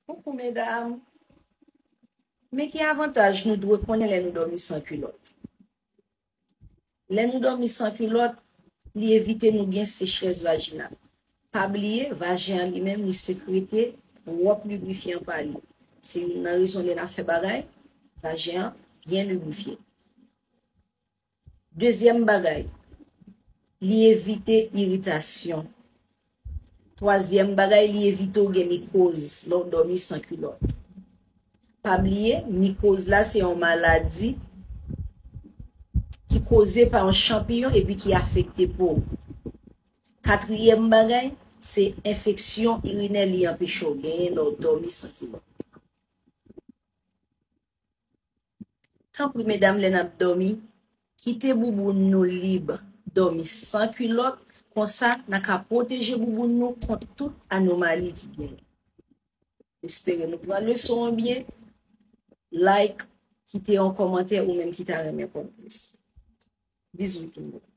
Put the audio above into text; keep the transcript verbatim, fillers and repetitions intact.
Koukou medam. Men ki avantaj nou dwe konnen lè nou dòmi san kilòt? Lè nou dòmi san kilòt, li evite nou gen sechrès vajinal. Pa bliye, vajen an li menm, li sekrete wòp librifyan pa li. Se youn nan rezon lè n ap fè bagay, vajen an byen librifye. Dezyèm bagay, li evite iritasyon. Twazyèm bagay, li evite w gen mikoz lè w dòmi san kilòt. Pa bliye, mikoz la se yon maladi ki koze pa yon chanpiyon epi ki afekte po w. Katriyèm bagay, se enfeksyon irinè li anpeche w genyen lè w dòmi san kilòt. Tanpri medam, lè n ap dòmi, kite bouboun nou lib, dòmi san kilòt, konsa n a ka pwoteje bouboun nou kont tout anomali ki genyen. M espere nou pran leson an byen. Like, kite yon kòmantè ou menm ki ta renmen konn plis. Bizou tout moun.